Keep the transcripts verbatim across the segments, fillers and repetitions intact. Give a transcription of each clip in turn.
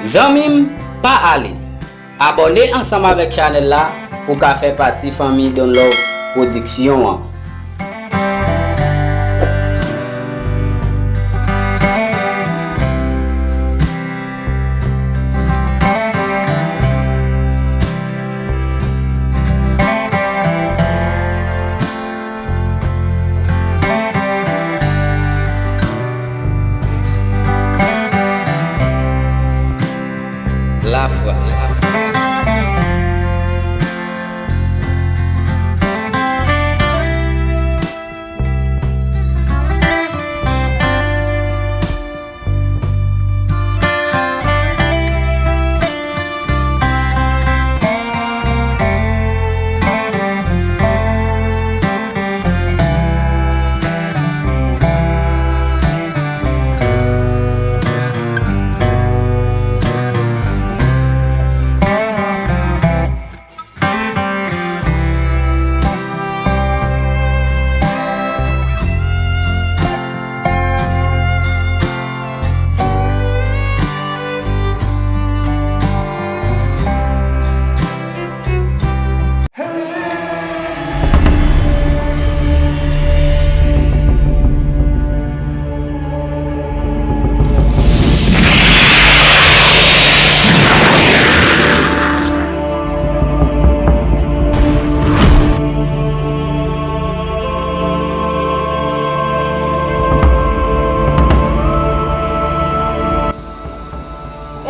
Zanmi m, pa ale! Abòne ansanm avèk chanèl la pou w ka fè pati fanmi Don Love Production an. Lafwa.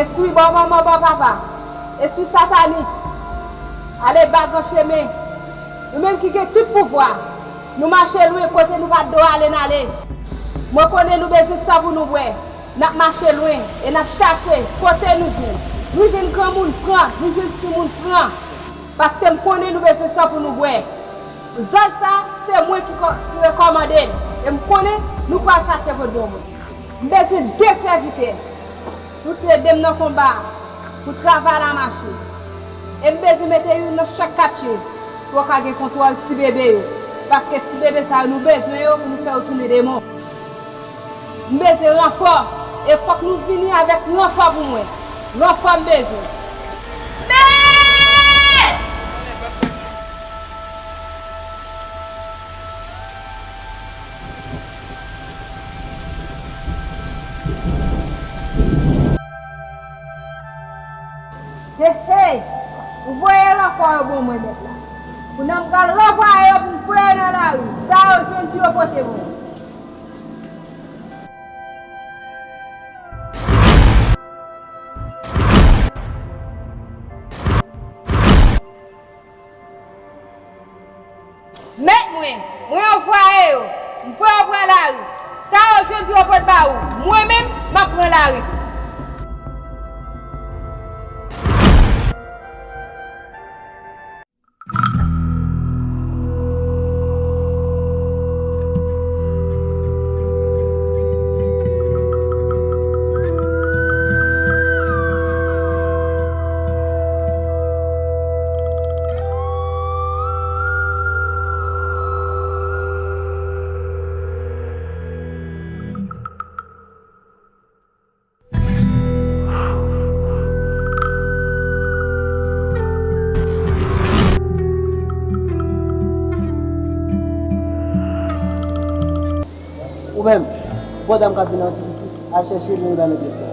Espri bò manman, bò papa, espri satanik, ale ba gran chemen. Nou menm ki gen tout pouvwa, nou mache lwen kote nou pa t dwe ale n ale. Mwen konnen nou bezwen san pou nou bwè. N ap mache lwen e n ap chache kote nou jwenn. Nou jwenn granmoun pran, nou jwenn timoun pran. Paske m konnen nou bezwen san pou nou bwè. Zòn sa, se mwen ki kò-, ki rekòmande l. E m konnen nou pral chache pou dlo mwen. M bezwen de sèvitè pou t ede m nan konba a, pou travay la mache. E m bezwen mete youn nan chak katye pou w ka gen kontwòl ti bebe yo. Paske ti bebe sa yo, nou bezwen yo pou nou fè yo tounen demon. M bezwen ranfò, e fòk nou vini avèk ranfò pou mwen. Ranfò m bezwen. Men! Hey, hey! Ou voye ranfò yo ban mwen, mèt la. Kounye a m pral ranvwaye yo pou m voye yo nan lari. Sa yo jwenn pou yo pote ban mwen. Mèt mwen, mwen anvwaye yo, m voye yo pran lari. Sa yo jwenn pou yo pot ba ou, mwen menm, m ap pran lari. Ou menm, ou pran dam k ap vin an ti pitit, al chèche l, mennen ba m epi sa.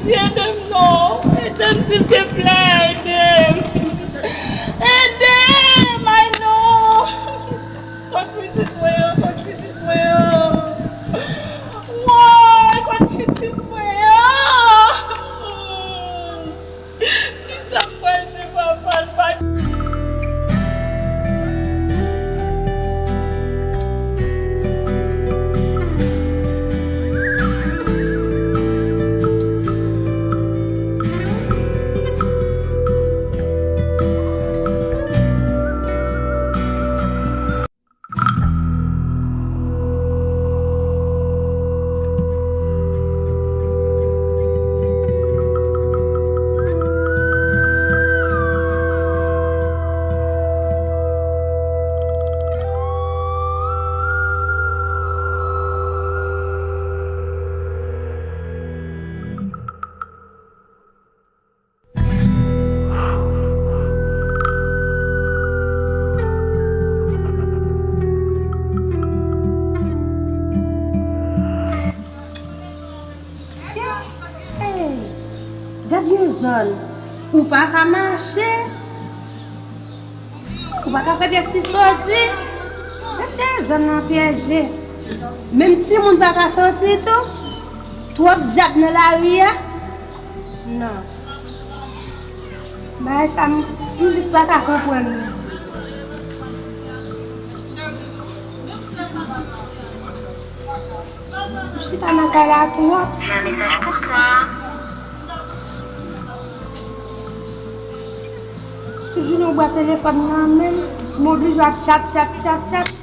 Ede m non, ede m silteplè, ede m. Ede m, ay non. Kot pitit mwen an, kot pitit mwen an. Woy, kot pitit mwen an. Kisa m pral di papa l pa. Hey, gad yon zòn, ou pa ka mache, ou pa ka fè pyès ti soti. Mesye, zòn nan pyeje. Menm timoun pa ka soti tou. Twòp djab nan lari a. Non. Bagay sa, m, m jis pa ka konprann li. M chita nan kay la twòp. J'ai un message pour toi. Toujou nou bwè telefòn nan men m, m oblije ap tchat, tchat, tchat, tchat.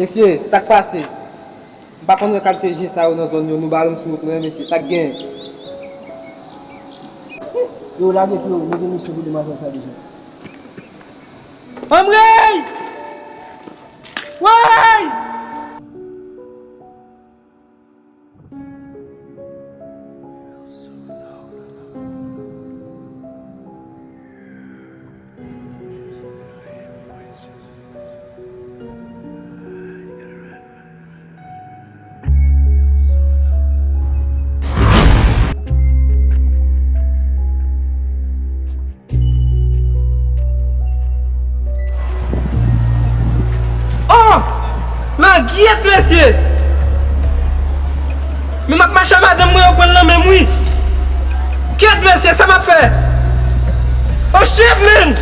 Mesye, sa k pase? M pa konn wè kalite je sa yo nan zòn yo, nou bare m sou wout mwen, mesye, sa k gen? Yo, lage pye w, mete misyon pou demwazèl sa deja. Anmwey! Woy! Oh! Langyèt, mesye! Men m ap mache a madanm mwen, yo pran l nan men m, wi! Kèt, mesye, sa m ap fè? Oh, shit, man!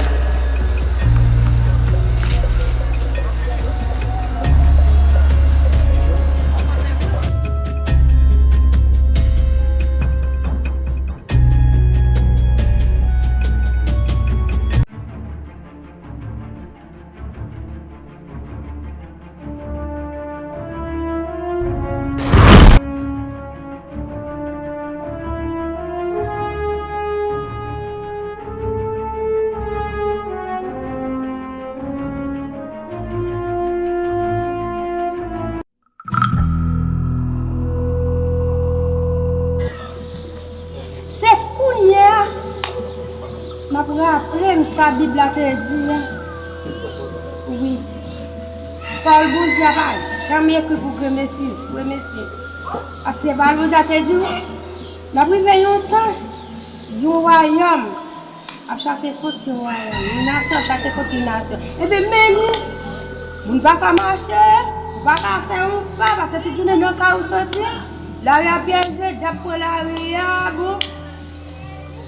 Se kounye a m ap raple m sa Bib la te di a. Wi. Pawòl Bondye a pa janm ekri pou grenmesi, vre mesye. Paske pawòl Bondye a te di w, n ap rive yon tan, yon wayòm ap chache kont yon wayòm, yon nasyon ap chache kont yon nasyon. Ebyen, men nou, moun pa ka mache, ou pa ka fè yon pa, paske tout jounen nan kay ou soti, lari a pyeje, dyab pran lari a, bon.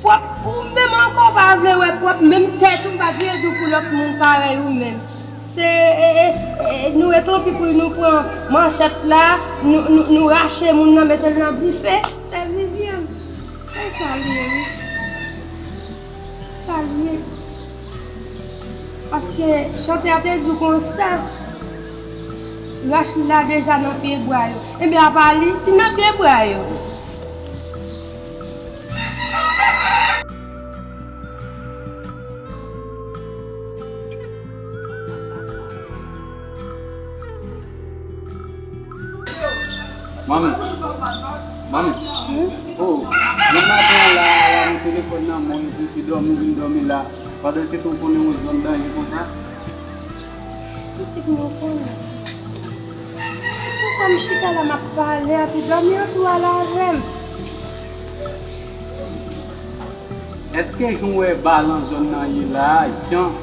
Pwòp, ou menm ankò pa vle wè pwòp, menm tèt ou pa vle di w pou lòt moun parèy ou menm. Se, e, e, e, nou ret anpi pou nou pran manchèt la, nou, nou, nou rache moun nan, mete l nan dife. Se Viviane. E sa l ye, wi. Sa l ye. Paske chantè a te di w konsa, rach la deja nan pye bwa yo. Ebyen, apa li, li nan pye bwa yo. Manmi, manmi. Hmm? Oh, nan maten an la, la, nan telefòn nan, mwen di se dòmi, vin dòmi la. Pandan se tan w konnen yon zòn danje konsa. Pitit mwen konnen. Poukwa m chita la, m ap pale, epi dòmi an tou al avè m? Èske jan w wè balan zòn nan ye la a, jan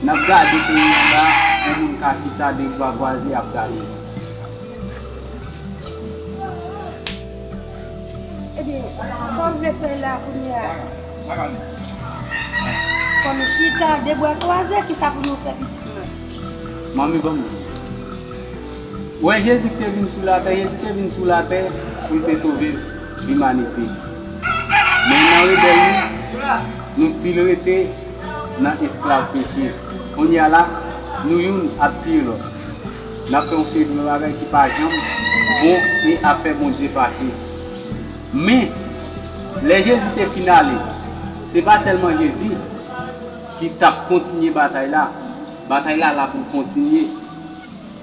n ap gade kounye a la, yon moun ka chita de bra kwaze ap gade? Ebyen, sa w vle fè la kounye a? Fò nou chita, de bra kwaze, kisa pou nou fè, pitit mwen? Manmi, ban m di. Ou wè Jezi ki te vin sou latè, Jezi te vin sou latè pou l te sove limanite. Men nan rebèl nou, nou still rete nan esklav peche. Kounye a la, nou youn ap tiye lòt. N ap fè yon seri de bagay ki pa janm bon e ap fè Bondye fache. Men, lè Jezi te fin ale, se pa sèlman Jezi ki t ap kontinye batay la. Batay la la pou l kontinye.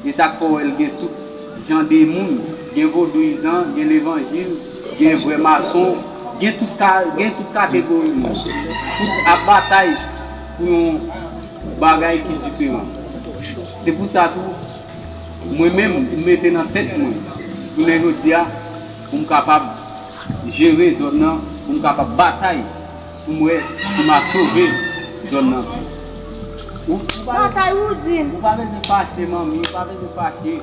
E sa k fè w wè l gen tout jan de moun. Gen vodouyizan, gen levanjil, gen vrè mason, gen tout ka, gen tout kategori moun. Tout ap batay pou yon bagay ki diferan. Se pou sa tou, mwen menm, m mete nan tèt mwen, jounen jodi a, pou m kapab jere zòn nan, pou m kapab batay, pou m wè si m a sove zòn nan. Ou, ou pa bezwen, batay ou di m. Ou pa bezwen fache, manmi, ou pa bezwen fache.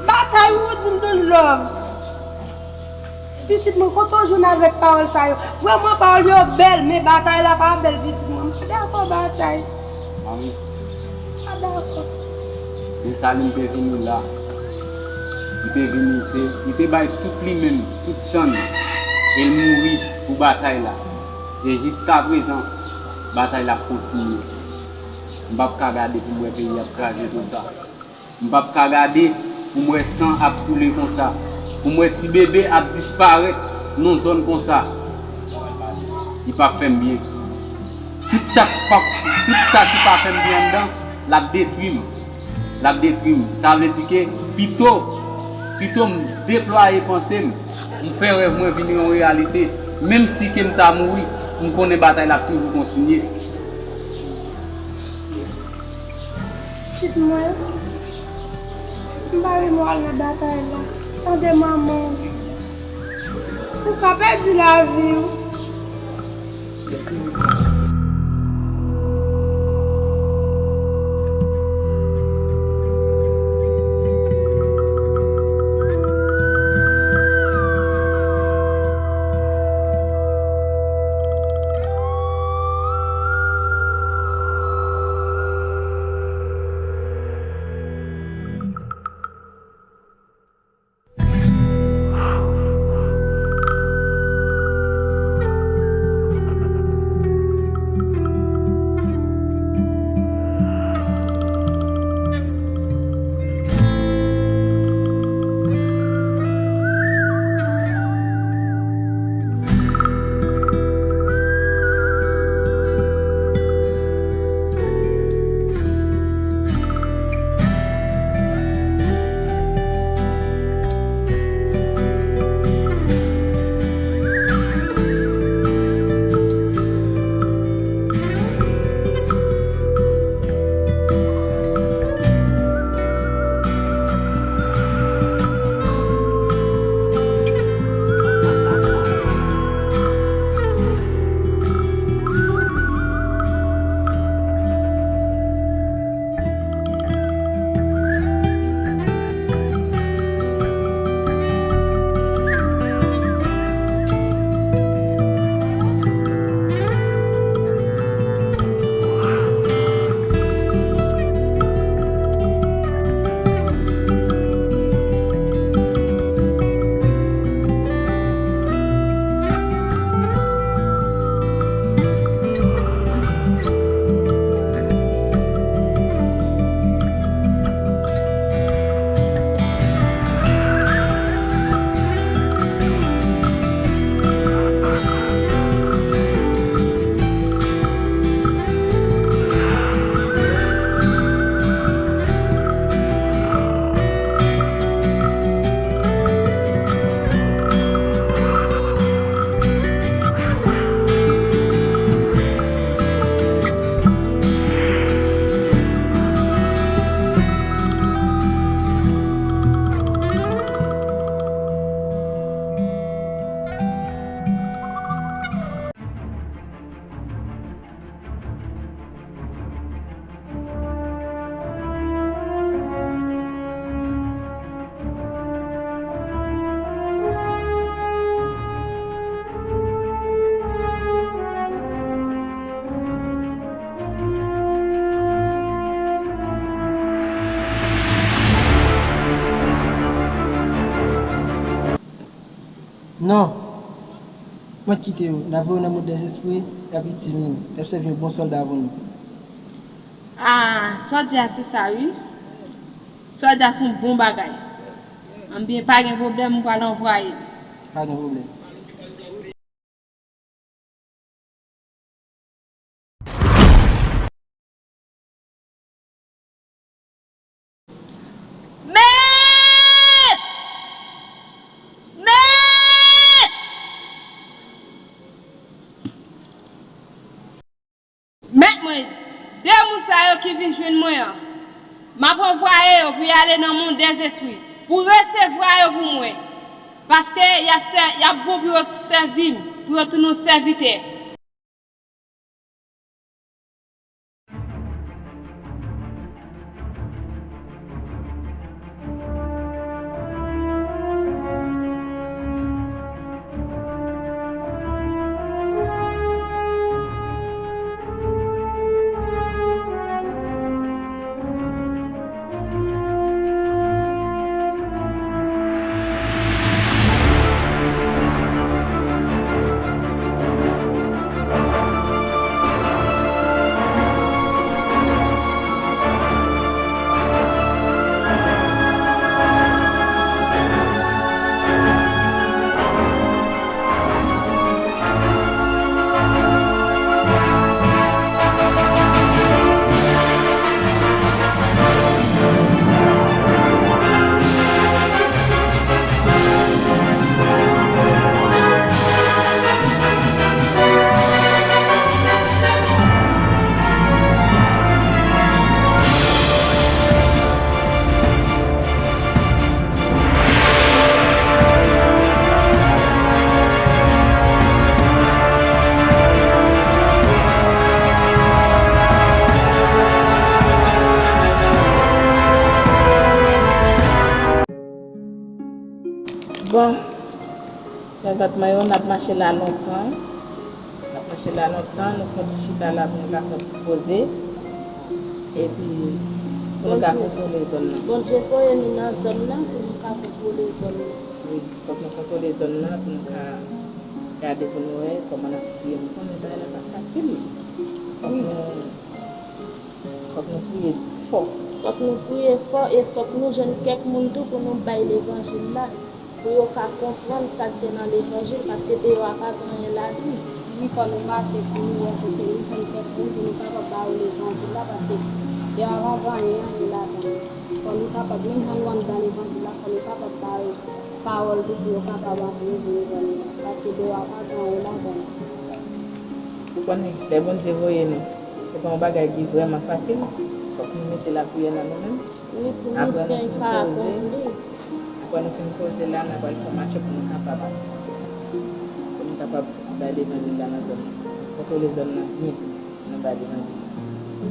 Batay ou di m, Don Love. Pitit mwen, kote w jwenn avèk pawòl sa yo? Vrèman, pawòl yo bèl, men batay la pa bèl, pitit mwen. M pa dakò batay. Manmi. M pa dakò. Desalin te vini la. Li te vini, li te, li te bay tout li menm, tout san l. E l mouri pou batay la. E jiskaprezan, batay la ap kontinye. M p ap ka gade pou m wè peyi ap kraze konsa. M p ap ka gade pou m wè san ap koule konsa, pou m wè ti bebe ap disparèt nan zòn konsa. Li p ap fè m byen. Tout sa k p ap, tout sa ki pa fè m byen anndan, l ap detwi m. L ap detwi m. Sa vle di ke pito, pito m deplwaye panse m, m fè rèv mwen vin yon reyalite. Menm si ke m ta mouri, m konnen batay la ap toujou kontinye. Pitit mwen, m pa renmen w al nan batay la. Tande manman w. Ou ka pèdi lavi w. Non. Mwen kite yo. N ap voye yo nan mond dèzespri, y ap itil nou. Y ap sèvi yon bon sòlda pou nou. Ah, sa w di a se sa wi. Sa w di a se yon bon bagay. Anben, pa gen pwoblèm, m pral anvwaye. Pa gen pwoblèm. Mèt! Mèt! Mèt mwen, de moun sa yo ki vin jwenn mwen an, m ap anvwaye yo pou y ale nan mond dèzespri, pou resevwa yo pou mwen, paske y ap sè-, y ap bon pou yo sèvi m, pou yo tounen yon sèvitè. Bon, sèvant mwen yo, n ap mache la lontan. N ap mache la lontan, nou fè yon ti chita la pou nou ka fè yon ti poze. Epi, pou nou ka kontwole zòn nan. Bondye voye nou nan zòn nan pou nou ka kontwole zòn nan. Wi, fòk nou kontwole zòn nan pou nou ka gade pou nou wè kòman n ap priye. Nou konnen bagay la pa fasil. Fòk nou, fòk nou priye fò. Fòk nou priye fò e fòk nou jwenn kèk moun tou pou nou bay levanjil la, pou yo ka konprann sa k gen nan levanjil, paske deyò a pa gen anyen ladan l. Wi, fò nou mache pou nou wè kote nou jwenn kèk moun pou nou kapab ba yo levanjil la, paske deyò a pa gen anyen, anyen ladan l. Fò nou kapab, menm jan nou anndan levanjil la, fò nou kapab ba yo pawòl tou pou yo kapab antre vini vini, paske deyò a pa gen anyen ladan l. Ou konnen, lè Bondye voye nou, se pa yon bagay ki vrèman fasil. Fòk nou mete lapriyè nan nou menm. Wi, pou misyon pa akonpli. Apre nou fin poze la, n a pral fè match pou nou kapab, pou nou kapab bay levanjil la nan zòn nan. Kontwole zòn nan byen. Nan bay levanjil la.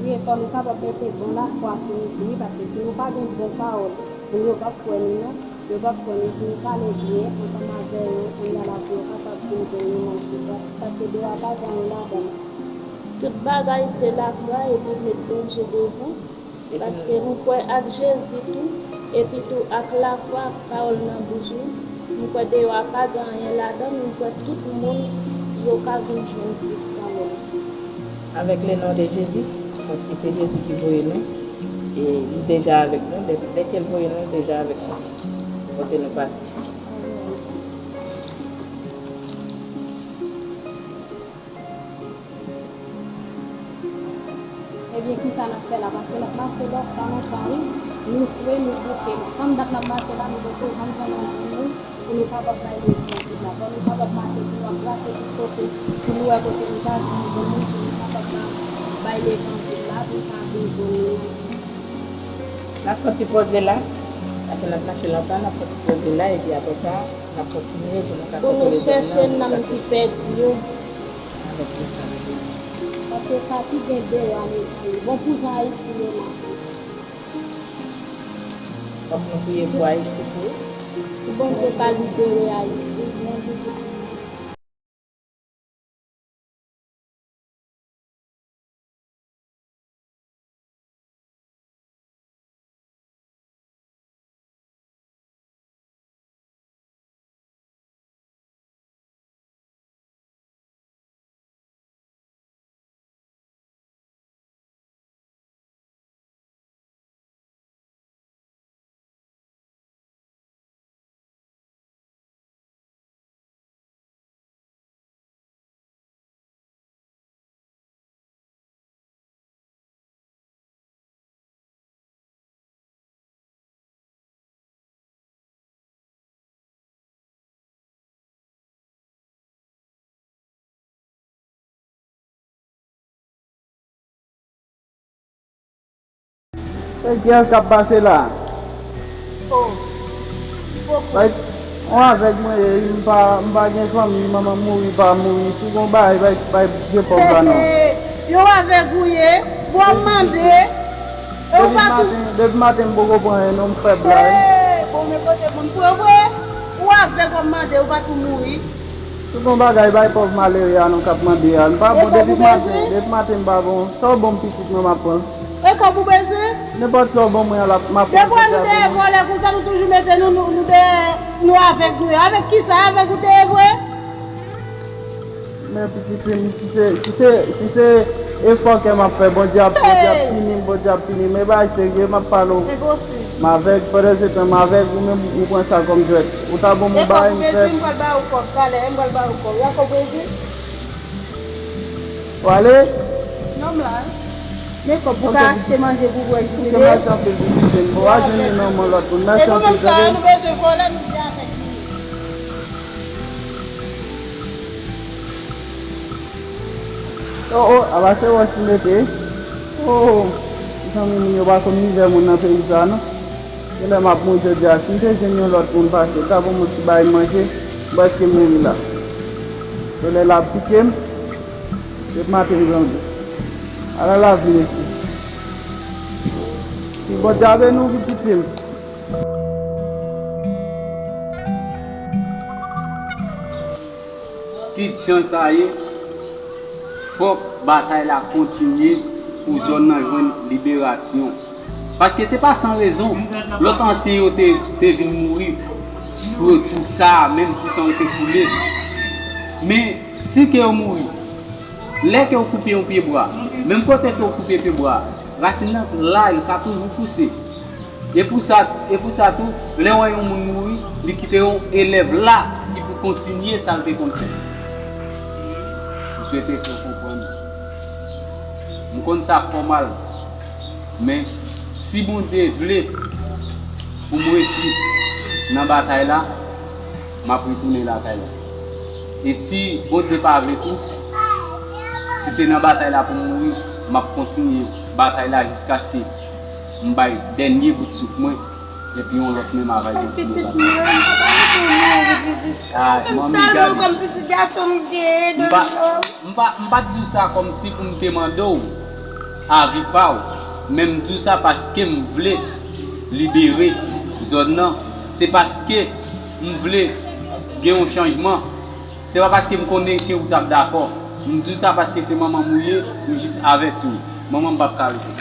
Wi, e fò nou kapab mete bon lafwa sou nou tou, wi, paske si nou pa gen bon pawòl, moun yo p ap kwè nou non. Yo p ap kwè nou si nou pale byen ansanm avè yo, kounye a la pou yo kapab vin jwenn nou nan chita, paske deyò a pa gen anyen ladan l. Tout bagay se lafwa epi met Bondye devan. Paske nou kwè ak Jezi tou, epi tou ak lafwa ak pawòl nan bouch nou, nou kwè deyò a pa gen anyen ladan l, nou kwè tout moun yo ka vin jwenn Kris kanmenm. Avec le nom de Jésus, paske se Jezi ki voye nou, e li deja avèk nou, dè, dè ke l voye nou, l deja avèk nou, kote nou pase. Ebyen, kisa n ap fè la? Paske n ap mache bò pa lontan, wi. Nou swe, nou bouke. Tann dat n ap mache la, nou poko janm jwenn yon moun pou nou kapab bay levanjil la. Fò nou kapab mache pou nou ap grate tout kote, pou nou wè kote nou ka jwenn bon moun, pou nou kapab ba-, bay levanjil la, pou l ka vin jwenn nou. N ap fè yon ti poze la, paske n ap mache lontan, n ap fè yon ti poze la, epi apre sa, n ap kontinye pou nou ka kontwole zòn nan, pou nou ka chèche nanm ki pèdi yo. Avèk Kris la, nou beni. Paske sa ki gen deyò a, mezanmi. Bon, pou jan Ayiti ye la. Fòk nou priye pou Ayiti tou. Pou Bondye ka libere Ayiti. E kiyès k ap pase la? Oh. Bay, yon avèg mwen ye, m pa, m pa gen fanmi, manman m mouri, pa mouri. Si gon bagay, bay, bay vye pòv la non. Yon avèg ou ye, bon mande. E ou pa tou. Depi maten, depi maten m poko pran anyen non, m fè blag. Bon, men kote moun pran vre, ou avèg w ap mande, ou pa tou mouri. Si gon bagay, bay pòv malere a non k ap mande a. M pa bon depi maten, depi maten m pa bon. Sa w bon m pitit mwen m ap pran. E kòb ou bezwen? Nenpòt sa w ban mwen an, l ap, m ap pran. Depi lè nou te ye vòlè konsa, nou toujou mete nou, nou, nou dèyè, nou avèg nou ye. Avèk kisa? Avèg ou te ye vre? Men pitit fi m, si se, si se, si se efò ke m ap fè, Bondye ap, Bondye ap pini m, Bondye ap pini m. E bagay serye, m ap pale w. M avèg, pandan se tan m avèg, ou menm, ou pran sa kòm jwèt. Ou ta ban m yon bagay, m fè. E kòb ou bezwen, m pral ba ou kòb talè, m pral ba ou kòb. Y a kòb ou bezwen? W ale? Non, m la. Men kòb pou ka achte manje pou bwè jodi. Mèsi anpil, pitit fi m. Bon, w a jwenn li nan men lòt moun. Mèsi anpil, tande. E nou menm sa, nou bezwen vòlè, nou di avèk li. Oh, oh, a pa se wòch li mete. Oh, zanmi m, yo pa konn mizè moun nan peyi sa, non. Genlè m ap mouri jodi a. Si m te jwenn yon lòt moun pase, ta ban m yon ti bagay manje, m prèske mouri la. Solèy la ap pike m, depi maten m grangou. Ala lavi, mesye. Ke Bondye beni w, pitit fi m. Kit jan sa ye, fòk batay la kontinye pou zòn nan jwenn liberasyon. Paske se pa san rezon lòt ansyen yo te, te vin mouri pou, pou sa, menm pou san yo te koule. Men, si ke yo mouri, lè ke yo koupe yon pyebwa, menm kote ke yo koupe pyebwa, rasin nan la, li ka toujou pouse. E pou sa, e pou sa tou, lè w wè yon moun mouri, li kite yon elèv la ki pou kontinye sa l te konn fè. M swete ke w konprann. M konn sa fè w mal, men si Bondye vle pou m resi nan batay la, m ap retounen lakay la. E si Bondye pa vle tou, si se nan batay la pou m mouri, m ap kontinye batay la jiskaske m bay dènye bout souf mwen, epi yon lòt menm avay yo pou nou batay. Kòm pitit mwen, m pa ta vle pou mouri, pitit. Ah, manmi, gade. Kòm pitit gason m te ye, m pa, m pa, m pa t di w sa kòmsi pou m te mande w avi pa w, men m di w sa paske m vle libere zòn nan. Se paske m vle gen yon chanjman. Se pa paske m konnen ke ou t ap dakò. M di w sa paske se manman m ou ye, m jis avèti w. Manman m p ap ka rete.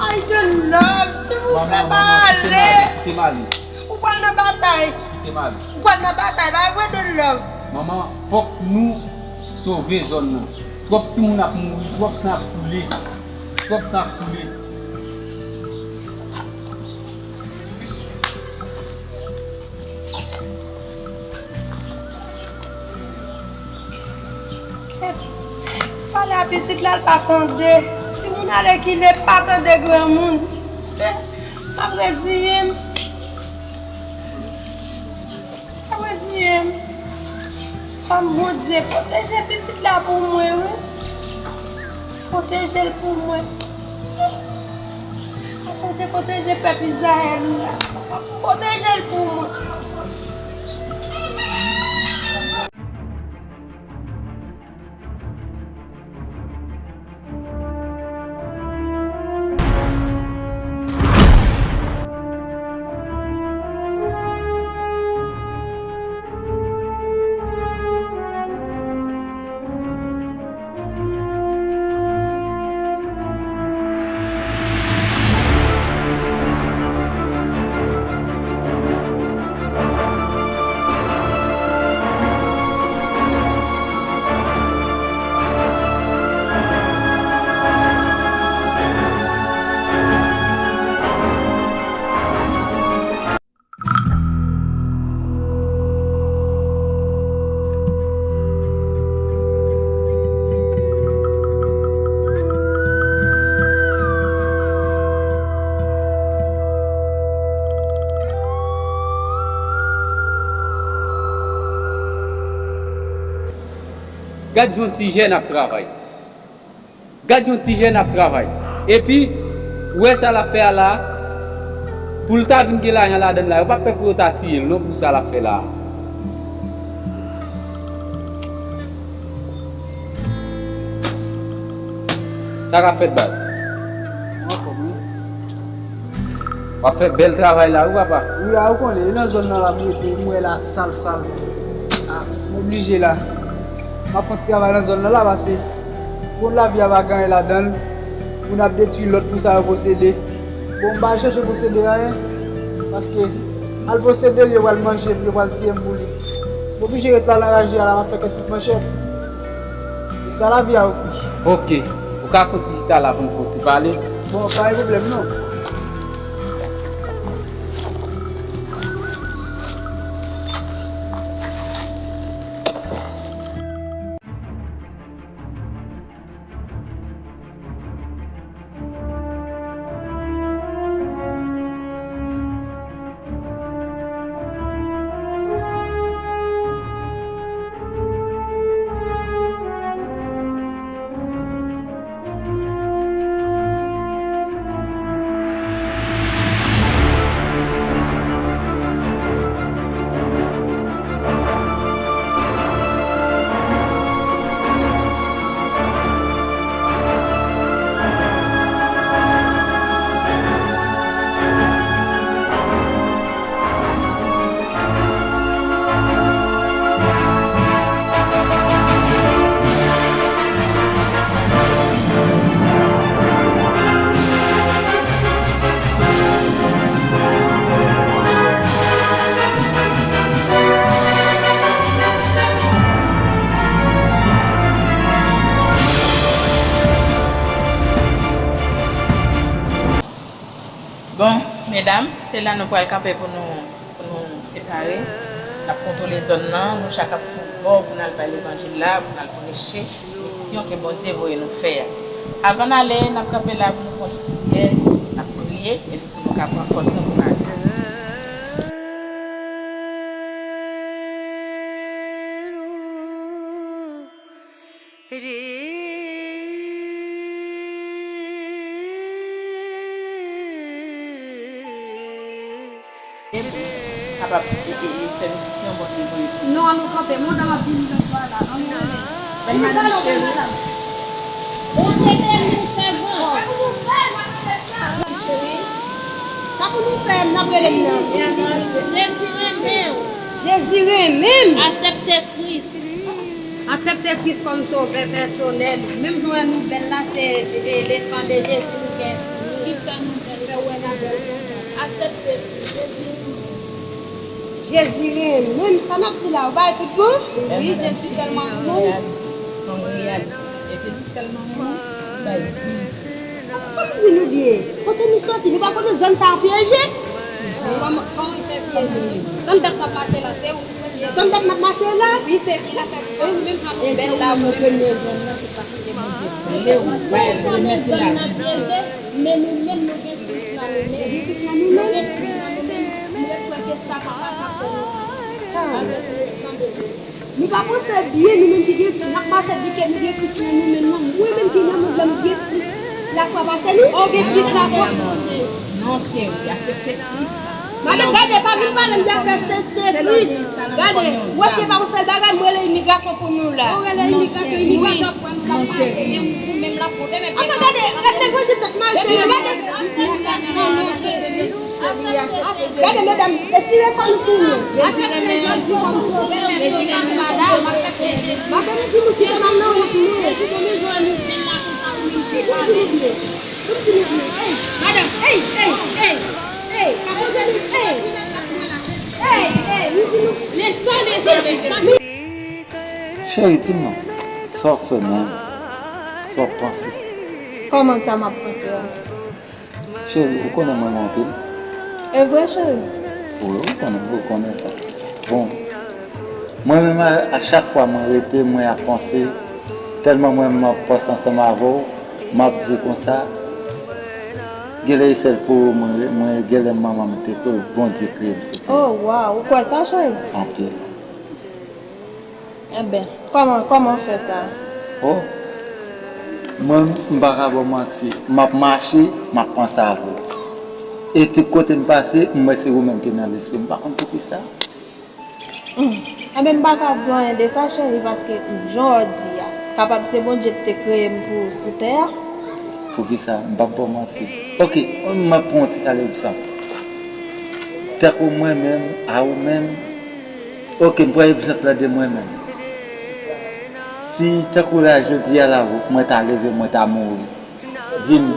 Ay, Don Love, silvouplè, pa ale. Kite m ale. Ou pral nan batay. Kite m ale. Ou pral nan batay, pa vre, Don Love? Manman, fòk nou sove zòn nan. Twòp timoun ap mouri, twòp san ap koule. Twòp san ap koule. Pale a pitit la, l pa tande. Timoun ale kile, pa tande granmoun. M ap reziye m. M ap reziye m. Pa m Bondye, pwoteje pitit la pou mwen, wi. Pwoteje l pou mwen. Paske w te pwoteje pèp Izrayèl la. Pwoteje l pou mwen. Gad yon ti jèn ap travay. Gad yon ti jèn ap travay. Epi, Ou wè sa l ap fè a la? Pou l ta vin gen lajan ladan l la, yo p ap pè pou yo ta tiye l non pou sa l ap fè la a. Sa k ap fèt, baz? Mwen anfòm, wi. W ap fè bèl travay la, wi, papa. Wi, a, ou konnen, e nan zòn nan la m rete, m wè la sal, sal. A, m oblije la. M ap fè yon ti travay nan zòn nan la, paske moun lavi a pa gen anyen ladan l. Moun ap detwi lòt pou sa yo posede. Bon, m pa al chèche posede anyen, paske al posede l, yo pral manje m, yo pral tiye m pou li. M oblije ret la nan raje a la, m ap fè kèk kout manchèt. E sa lavi a ofri. Oke. Ou ka fè yon ti chita la pou n fè yon ti pale? Bon, pa gen pwoblèm non. Bon, medam, se la nou pral kanpe pou nou, pou nou separe. N ap kontwole zòn nan, nou chak ap sou bò pou n al bay levanjil la, pou n al preche misyon ke Bondye voye nou fè a. Avan n ale, n ap kanpe la pou nou fè yon ti priyè, n ap priye, epi pou nou ka pran fòs nou pou n ale. Kapab e, e, e fè misyon Bondye voye pou nou. Non, ann nou kanpe. Manda m ap vini lòt bò a la. Ann nou rele. Ban madanm cheri. Bondye beni w, sèvant. Sa pou nou fè, madanm cheri? Sa pou nou fè, n ap rele l nan. Jezi renmen w. Jezi renmen m. Aksepte Kris. Aksepte Kris kòm sovè pèsonèl. Menm jan w wè nou bèl la, se, e, lesan de Jezi nou gen sou nou. Ki fè nou bèl, fè w wè nou bèl konsa. Aksepte Kris. Jezi renmen m. Jezi renmen m. Sa n ap di la, ou bay tout bon? Wi, Jezi tèlman bon. Se yon reyalite. E Jezi tèlman renmen, li bay vi. Kòman di nou byen? Kote nou soti? Nou pa konnen zòn sa a pyeje? Kòman, kòman l fè pyeje? Tann dat n ap mache la, se ou ki fè pyeje. Tann dat n ap mache la? Wi, se vye la fè pyeje. Ou menm pa nou bèl la, ou menm. Ou konnen zòn nan, se pa kote Bondye vle ou. Ou konnen zòn nan pyeje, men nou menm nou gen Kris nan nou menm. Nou gen Kris nan nou menm. Nou gen Kris nan nou menm. M ret kwè ke sa pa ka fè nou. Avèk le sang de Jésus. Nou pa panse byen, nou menm ki gen, n ap mache di ke nou gen Kris nan nou menm nan. Mwen menm ki nan mond lan, m gen Kris lakwa pase nou. Oh, gen Kris lakwa. Non, cheri, aksepte Kris. Madanm, gade, pa vin pale m de afè sente Kris. Gade, wè se pa yon sèl bagay, m rele imigrasyon pou nou la. Ou rele imigrasyon, imigrasyon pou nou la pase, men ou menm la pwoblèm, epi. Ann gade, gade levanjil tèt mari serye, gade. Gade medam, retire fanmi sou nou. Madanm di nou kite m nan wont nou. Madanm, ey, ey, ey, ey. Ey, ey, nou di nou. Cheri, di m non, sa w ap fè menm? Sa w ap panse? Kòman sa m ap panse a? Cheri, ou konnen m renmen w anpil. E vre, cheri? Wi, ou konnen, ou konnen sa. Bon, mwen menm, a, a chak fwa mwen rete, mwen ap panse, tèlman mwen menm m ap panse ansanm avè w, m ap di konsa, genlè e sèl pou ou mwen, mwen, genlè manman m te, Bondye kreye m sou tè. Oh, waw, ou kwè sa, cheri? Anpil. Enben, kòman, kòman w fè sa? Oh, Mwen, m pa ka ba w manti. M ap mache, m ap panse avè w. E tout kote m pase, m wè se ou menm ki nan lespri m. M pa konn poukisa. Hmm. Enben, m pa ka di w anyen de sa, cheri, paske, hmm, jan w di a, kapab se Bondye ki te kreye m pou sou tè a. Poukisa? M p ap ba w manti. Oke, m ap pran yon ti kal egzanp. Tankou mwen menm, a ou menm. Oke, m pran egzanp la de mwen menm. Si tankou la jodi a la, mwen ta leve, mwen ta mouri. Di m,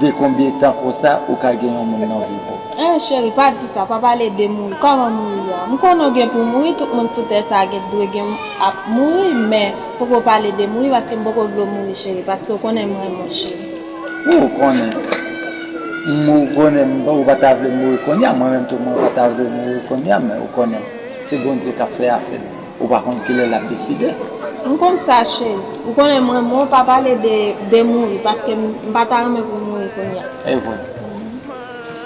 de konbyen tan konsa ou ka gen yon moun nan vi w? Eh, cheri, pa di sa, pa pale de mouri. Kòman mouri a? M konnen w gen pou mouri, tout moun sou tè sa a gen dwe gen ap mouri, men poko pale de mouri paske m poko vle w mouri, cheri, paske w konnen m renmen w, cheri. Ou konnen. M, ou konnen, m, ou pa ta vle mouri kounye a, mwen menm tou, mwen pa ta vle mouri kounye a, men ou konnen, se Bondye k ap fè afè l. Ou pa konn kilè l ap deside. M konn sa, cheri. Ou konnen mwen, mwen pa pale de, de mouri, paske m, m pa ta renmen pou m mouri kounye a. E vre.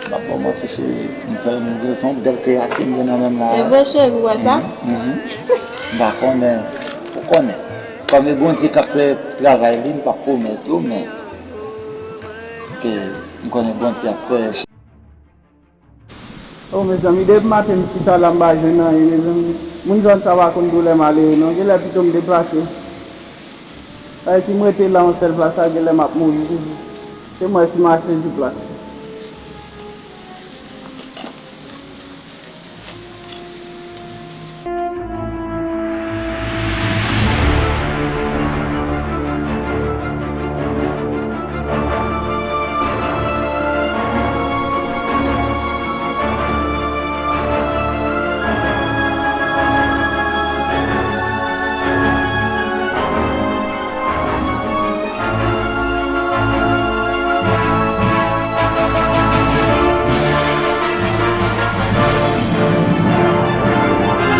M ap ba w manti, cheri. M santi m gen yon bèl kreyati m gen nan men m la. E vre, cheri, ou wè sa? Mhm, mhm. M pa konnen. Ou konnen. Kòm e Bondye k ap fè travay li, m p ap pwomèt ou, men ke m konnen Bondye ap fè. Oh, mezanmi, depi maten m chita la, m pa jwenn anyen, mezanmi. Moun zòn sa pa konn doulè malere, non. Genlè pito m deplase. Paske si m rete la, yon sèl plas la, genlè m ap mouri toujou. Se mwen si m a sezi plas.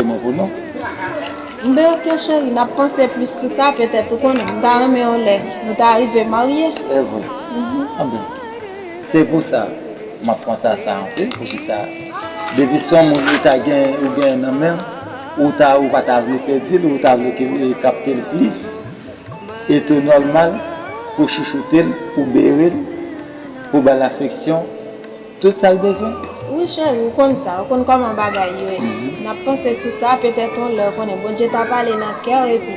Mwen pou nou. M ben oke cheri, n ap panse plis sou sa, petèt ou konnen, m ta renmen yon lè nou ta rive marye. E vre. Mhm. Anben, se pou sa, m ap panse a sa anpil, poukisa, depi se yon moun ou ta gen, ou gen nan men w, ou ta, ou pa ta vle pèdi l, ou ta vle ke, e, kapte l plis, e tou nòmal, pou chouchoute l, pou bere l, pou ba l afeksyon, tout sa l bezwen. Wi, cheri, ou konn sa, ou konn kòman bagay yo ye. Mhm. N ap panse sou sa, petèt yon lè, ou konnen Bondye ta pale nan kè w, epi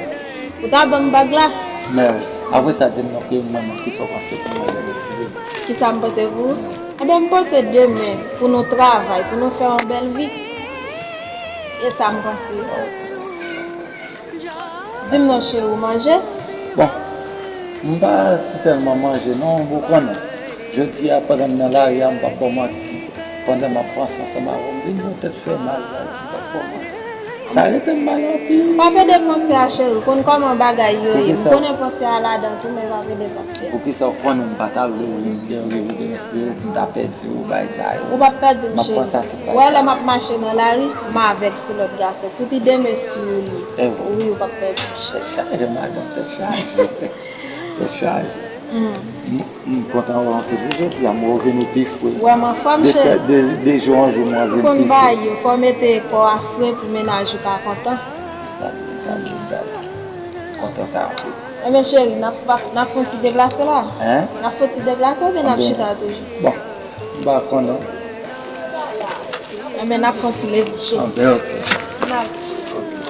ou ta ban m bag la. Men, apre sa, di m non, ke mwen menm, kisa w panse pou mwen demen, Sylvie? Kisa m panse pou ou? Ebyen, m panse demen, pou nou travay, pou nou fè yon bèl vi. E sa m panse. Di m non, cheri, ou manje? Bon, m pa si tèlman manje non, ou konnen. Jodi a, pandan m nan lari a, m p ap ba w manti. Pandan m ap panse ansanm avè w, m vin gen yon tèt fè mal, guys, m p ap ba w manti. Sa rete m mal anpil. Pa pede panse a, cheri, ou konn kòman bagay yo ye. M konnen panse a ladan tou, men pa pede panse a. Poukisa ou konnen m pa ta vle vin gen revedanse, m ta pèdi ou, bagay sa yo. Ou p ap pèdi m, cheri. M ap panse a tout bagay sa yo. Ou wè lè m ap mache nan lari, m avèg sou lòt gason. Tout ide m e sou li. E vre. Wi, ou p ap pèdi m, cheri. Tèt chaje, madanm, tèt chaje. Tèt chaje. Mm. M, m kontan wè w anpil wi jodi a, m wè w vin ou pi fre. Ou wè m anfòm, cheri. De, de, de jou an jou, m wè w vin pi fre. Ou konn bagay yo, fò w mete kò a fre pou mennaj ou ka kontan. Sa, sa, sa. Kontan sa anpil. Ebyen, cheri, n ap, n ap fè yon ti deplase la. Hein? N ap fè yon ti deplase oubyen n ap chita toujou? Bon, m pa konnen. Ebyen, n ap fè yon ti leve, cheri. Anben, ok. N ale. Ok.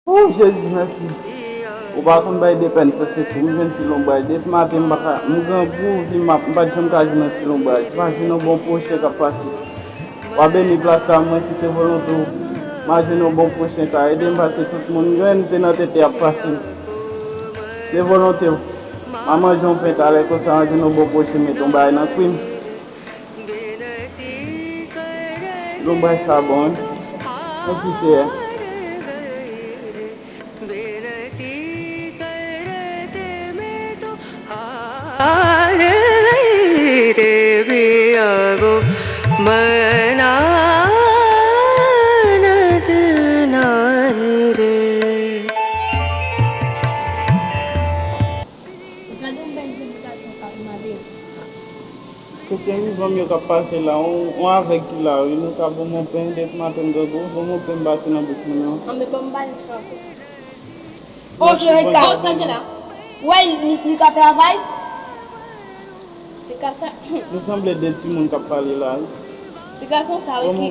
Ooh, Jezi, mèsi. Ou pa konn bay de pèn, sa se fou. M jwenn ti lonbray. Depi maten, m pa ka, m grangou, vin m ap, m pa t janm ka jwenn yon ti lonbray. M pa jwenn yon bon pwochen k ap pase. W a beni plas la, mwen, si se volonte w. M a jwenn yon bon pwochen ka ede m pase tout moun. Grenn, se nan tete y ap pase m. Se volonte w. M a manje yon pen talè konsa, m a jwenn yon bon pwochen, mete yon bagay nan kwi m. Yon bagay sa bon, wi. Mèsi, Seyè. Gade yon bèl jèn gason k ap mande. Kote m, zanmi yo k ap pase la, on, on avèg ki la, wi, nou ka ban m yon pen, depi maten m grangou, ban m yon pen m pase nan bouch mwen nan. Anben, ban m ba l sa ankò. O, Jewel ka. O, sa gen la? Wè, li, li ka travay? Se ka sa. Nou sanble de timoun k ap pale la, wi. Ti gason sa, wi, ki,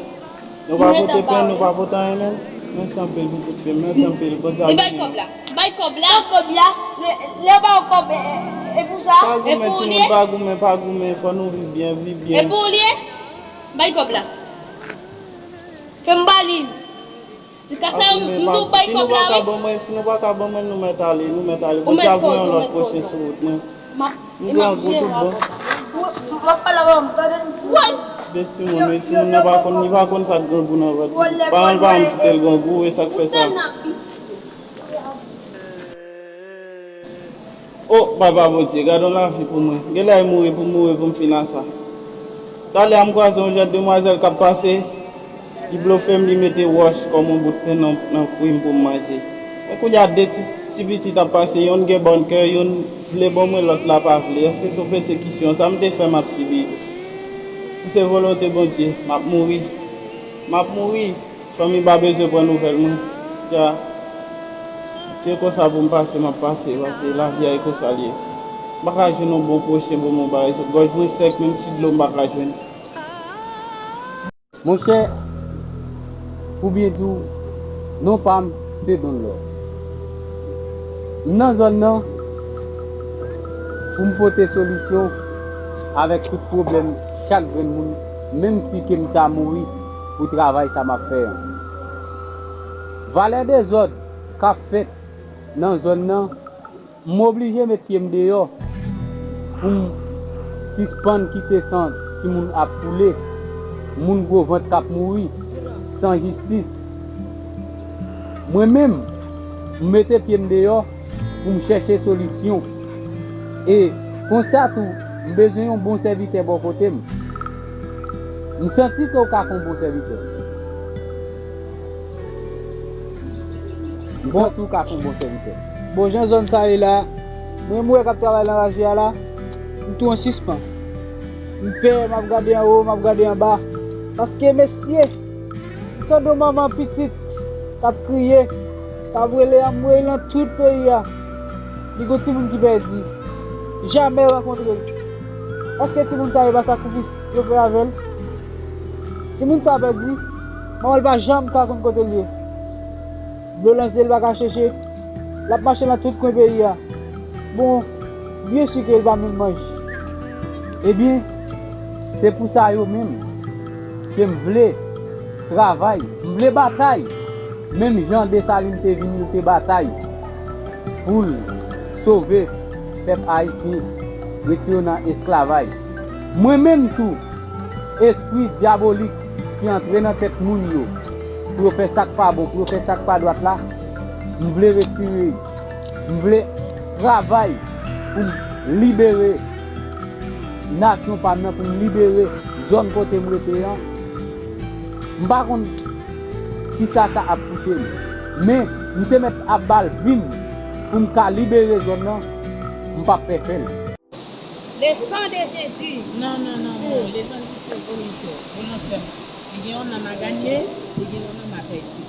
nou pa pote pen, nou pa pote anyen, men. Mèsi anpil, pitit fi m, mèsi anpil. Bondye ap beni w. Bay kòb la. Bay kòb la. Bay kòb la. Lè, lè yo ba w kòb, e, e, e pou sa? Pa goumen, timoun, pa goumen, pa goumen. Fò nou viv byen, viv byen. E pou ou li ye? Bay kòb la. Fè m ba li. Ti gason, m di w bay kòb la, wi. Si nou pa ka ban mwen, si nou pa ka ban mwen, nou mèt ale, nou mèt ale. Bondye ap voye yon lòt pwochen sou wout mwen. M grangou tout bon. De timoun, wi, timoun nan pa konn, li pa konn sa k grangou nan vant li. Paran l pa janm kite l grangou, e sa k fè sa. O, Papa Bondye, gade yon lavi pou mwen. Genlè e mouri pou m mouri pou m fin a sa. Talè a m kwaze yon jèn demwazèl k ap pase, li blofe m, li mete wòch kòm yon bout pen nan, nan kwi m pou m manje. Men kounye a de ti, ti pitit ap pase, yonn gen bòn kè, yonn vle ban mwen, lòt la pa vle. Èske se yon pèsekisyon sa m te fè m ap sibi? Si se volonte Bondye, m ap mouri. M ap mouri. Fanmi pa bezwen pran nouvèl mwen. Dja, se konsa pou m pase, m ap pase, paske lavi a e konsa l ye. M pa ka jwenn yon bon pwochen pou m yon bagay, gòj mwen sèk, menm ti dlo m pa ka jwenn. Monchè, pou byen di w, non pa m se Don Lò. M nan zòn nan pou m pote solisyon avèk tout pwoblèm chak grenn moun, menm si ke m ta mouri pou travay sa m ap fè an. Valè dezòd k ap fèt nan zòn nan, m oblije met pye m deyò pou m sispann kite san timoun ap koule, moun gwo vant k ap mouri san jistis. Mwen menm, m mete pye m deyò pou m chèche solisyon. E konsa tou, m bezwen yon bon sèvitè bò kote m. M santi ke w ka fè yon bon sèvitè. M santi w ka fè yon bon sèvitè. Bon, jan zòn sa ye la, mwen, m wè k ap travay nan raje a la, m tou an sispan. M pè, m ap gade anwo, m ap gade anba. Paske, mesye, m tande yon manman pitit k ap kriye, k ap rele anmwey nan tout peyi a. Li gon timoun ki pèdi. Jamè rankontre l. Èske timoun sa yo pa sakrifis yo fè avè l? Timoun sa pèdi, manman l pa janm ka konn kote l ye. Dlo nan zye l pa ka chèche. L ap mache nan tout kwen peyi a. Bon, byen si ke l pa menm manje. Ebyen, se pou sa yo menm ke m vle travay, m vle batay. Menm jan Desalin te vini, l te batay pou l sove pèp ayisyen, retire yo nan esklavay. Mwen menm tou, espri dyabolik ki antre nan tèt moun yo, pou yo fè sa k pa bon, pou yo fè sa k pa dwat la, m vle retire l. M vle travay pou m libere nasyon pa m nan, pou m libere zòn kote m rete an. M pa konn kisa sa ap koute m, men m te mèt ap ba l vi m pou m ka libere zòn nan, m p ap pè fè l. Le sang de Jésus. Non, non, non, non. Le sang de Jésus, volontè. Volontè. Li gen yon nonm a ganye, li gen yon nonm a pèdi.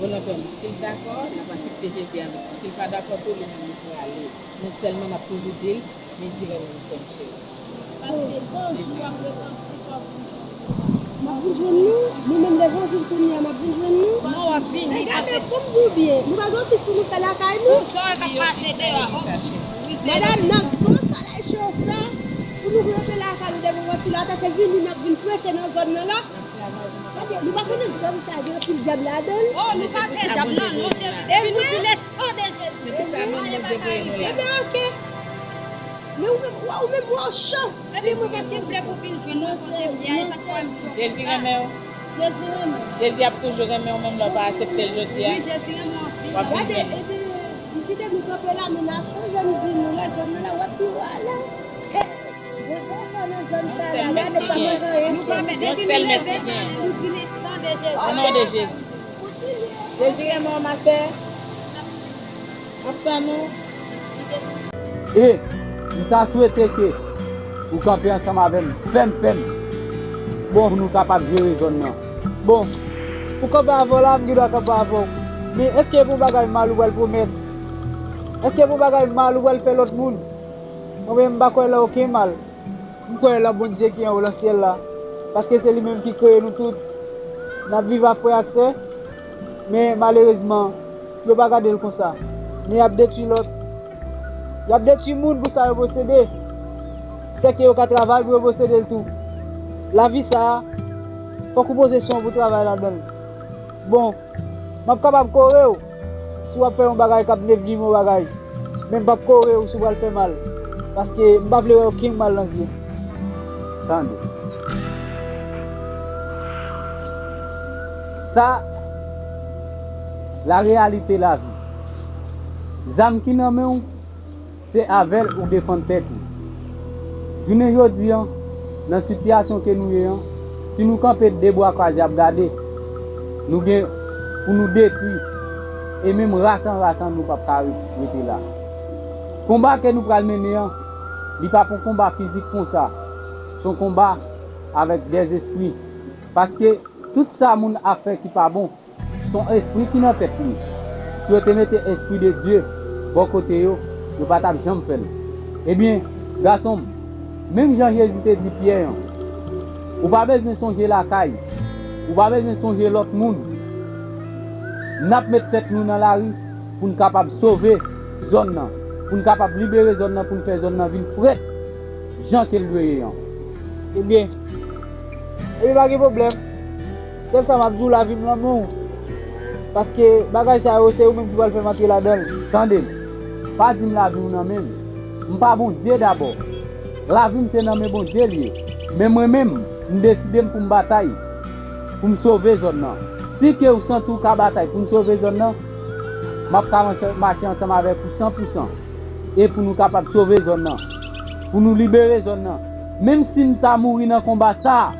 Volontè. Si l dakò, n ap aksepte Jezi avèk li. Si l pa dakò tou, li menm li prale. Men sèlman n ap toujou di l, men di lè nou fè l cheri. Paske bon jou ap repanse kò pou nou. M ap vin jwenn nou, nou menm levanjil kounye a, m ap vin jwenn nou. Non, w ap vini. E gade, pou m di w byen, nou pa gen ofis pou nou fè lakay nou. Pou sa w ka pase deyò, ofis. Madanm, nan gwo solèy cho sa, pou nou rete lakay nou devan vantilatè, se vini n ap vin preche nan zòn nan la. Gade, nou pa konnen zòn sa gen anpil dyab ladan l. Oh, nou pa gen dyab nan, non, Jezi te vin nou di le sang de Jésus. Ebyen, oke. Men ou menm, ou menm, ou cho. Epi mwen pa t gen vle pou vin jwenn nou kote m ye a, e pa t fè m Jezi renmen w. Jezi renmen w. Jezi ap toujou renmen w, menm lè w pa aksepte l jodi a. Wi, Jezi renmen w anpil. W ap vin jwenn li. Gade, epi, m kite nou kanpe la, men n a chanje m di nou, lè zòn nan la, w ap pi wè la. Yon sèl mèt ki gen. Yon sèl mèt ki gen. O non de Jezi. Jezi renmen w, mastè. Ap tann ou. E m ta swete ke ou kanpe ansanm avè m fèm fèm. Bon, pou nou kapab jere zòn nan. Bon, ou kanpe avè w la, m gen dwa kanpe avè w. Men èske e pou bagay mal ou pral pwomèt? Èske e pou bagay mal ou pral fè lòt moun? Mwen menm, m pa kwè lan okenn mal. M kwè lan Bondye ki anwo lan syèl la, paske se li menm ki kreye nou tout. N ap viv a frè ak sè, men malerezman, yo pa gade l konsa. Men y ap detwi lòt. Y ap detwi moun pou sa yo posede. Sèke yo ka travay pou yo posede l tou. Lavi sa a, fòk ou poze san w pou travay ladan l. Bon, m ap kapab kore w si w ap fè yon bagay k ap nevlim yon bagay, men m p ap kore w si w pral fè mal, paske m pa vle wè okenn mal nan zye m. Tande. Sa, la réalité la vie. Zam ki nan men w, se avè l ou defann tèt ou. Jounen jodi an, nan sitiyasyon ke nou ye an, si nou kanpe de bra kwaze ap gade, nou gen pou nou detwi, e menm ras an ras an nou p ap ka re-, rete la. Konba ke nou pral mennen an, li p ap yon konba fizik konsa, se yon konba avèk dèzespri, paske tout sa moun ap fè ki pa bon, se yon espri ki nan tèt li. Si yo te mete espri de Dye bò kote yo, yo pa t ap janm fè l. Ebyen, gason m, menm jan Jezi te di Pyè an, ou pa bezwen sonje lakay, ou pa bezwen sonje lòt moun. N ap met tèt nou nan lari pou n kapab sove zòn nan, pou n kapab libere zòn nan, pou n fè zòn nan vin frèt jan ke l dwe ye an. Ebyen, ebyen, pa gen pwoblèm. Sèl sa m ap di w, lavi m nan men w. Paske bagay sa yo, se ou menm ki pral fè m antre ladan l. Tande m. Pa di m lavi w nan men m. M pa Bondye dabò. Lavi m se nan men Bondye l ye. Men mwen menm, m deside m pou m batay, pou m sove zòn nan. Si ke w santi w ka batay pou n sove zòn nan, m ap ka mache ansanm avèk ou san pou san. E pou nou kapab sove zòn nan, pou nou libere zòn nan. Menm si n ta mouri nan konba sa a,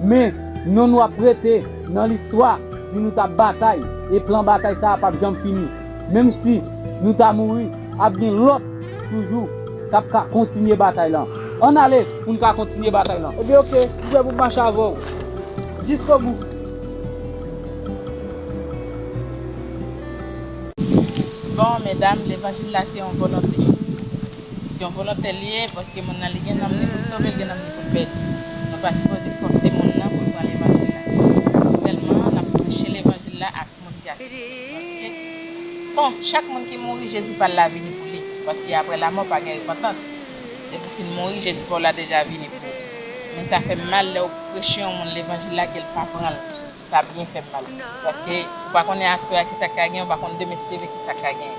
men non nou ap rete nan listwa, di nou t ap batay, e plan batay sa a p ap janm fini. Menm si nou ta mouri, ap gen lòt toujou k ap ka kontinye batay lan. Ann ale pou n ka kontinye batay lan. Ebyen, oke, m prè pou m mache avè w. Jiskobou. Bon, medam, levanjil la se yon volonte. Se yon volonte l ye, paske moun nan li gen nanm li pou l sove, l gen nanm li pou l pèdi. Nou pa sipoze fòse moun nan pou l pran levanjil la. Sèlman, n ap preche levanjil la ak moun ki aksepte l. Paske, bon, chak moun ki mouri, Jezi pa l la vini pou li. Paske apre lamò, pa gen repantans. Depi w fin mouri, Jezi pa w la deja vini pou ou. Men sa fè m mal lè w preche yon moun levanjil la ke l pa pran l. Sa byen fè m mal. Paske ou pa konnen aswè a ki sa k ka gen, ou pa konn demen si Dye vle ki sa k ka gen.